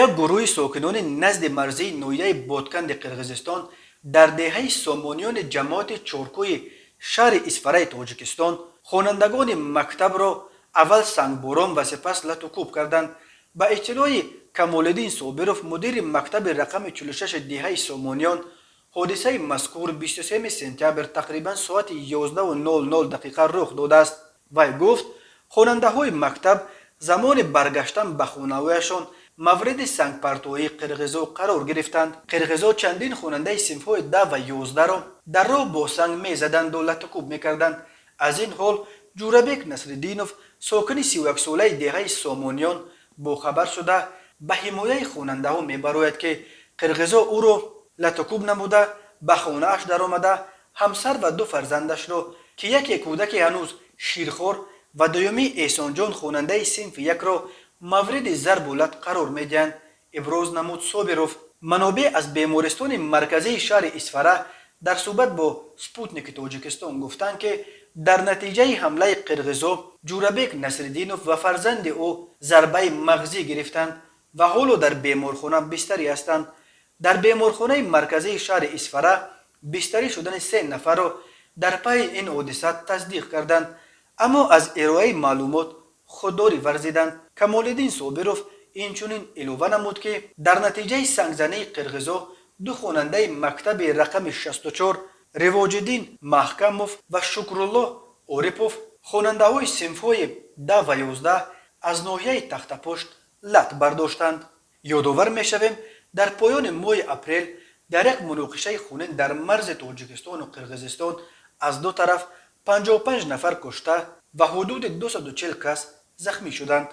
Як гурӯҳи сокинони назди марзии ноҳияи Ботканди Қирғизистон дар деҳаи Сомониёни ҷамоати Чоркӯи шаҳри Исфараи Тоҷикистон хонандагони мактабро аввал сангборон ва сипас лату кӯб карданд. Ба иттилои Камолиддин Собиров, мудири мактаби рақами 46 деҳаи Сомониён, ҳодисаи мазкур 23 сентябр тақрибан соати 11:00 дақиқа рух додааст. Вай гуфт, хонандаҳои мактаб замони баргаштан ба хонаҳояшон мавриди сангпартоии қирғизо қарор гирифтанд. Қирғизо чандин хонандаи синфҳои 10 ва 11-ро дар роҳ бо санг мезаданду латукӯб мекарданд. Аз ин ҳол Ҷӯрабек Насриддинов, сокини 31-солаи деҳаи Сомониён, бохабар шуда, ба ҳимояи хонандаҳо мебарояд, ки қирғизо ӯро латукӯб намуда, ба хонааш даромада, ҳамсар ва ду фарзандашро, ки яке кӯдаке ҳанӯз ширхор ва дуюмӣ Эҳсонҷон, хонандаи синфи якро, мавриди зарбу лат қарор медиҳанд, иброз намуд Собиров. Манобеъ аз бемористони марказии шаҳри Исфара дар суҳбат бо «Спутники Тоҷикистон» гуфтанд, ки дар натиҷаи ҳамлаи қирғизо Ҷӯрабек Насриддинов ва фарзанди ӯ зарбаи мағзӣ гирифтанд ва ҳоло дар беморхона бистарӣ ҳастанд. Дар беморхонаи марказии шаҳри Исфара бистарӣ шудани се нафарро дар пайи ин ҳодиса тасдиқ карданд, аммо аз ироаи маълумот худдорӣ варзиданд. Камолиддин Собиров инчунин илова намуд, ки дар натиҷаи сангзании қирғизо ду хонандаи мактаби рақами 64, Ривоҷиддин Маҳкамов ва Шукрулло Орипов, хонандаҳои синфҳои 10 ва 11 аз ноҳияи Тахтапушт, лат бардоштанд. Ёдовар мешавем, дар поёни моҳи апрел дар як муноқишаи хунин дар марзи Тоҷикистону Қирғизистон аз ду тараф 55 нафар кушта ва ҳудуди 240 кас захмӣ шуданд.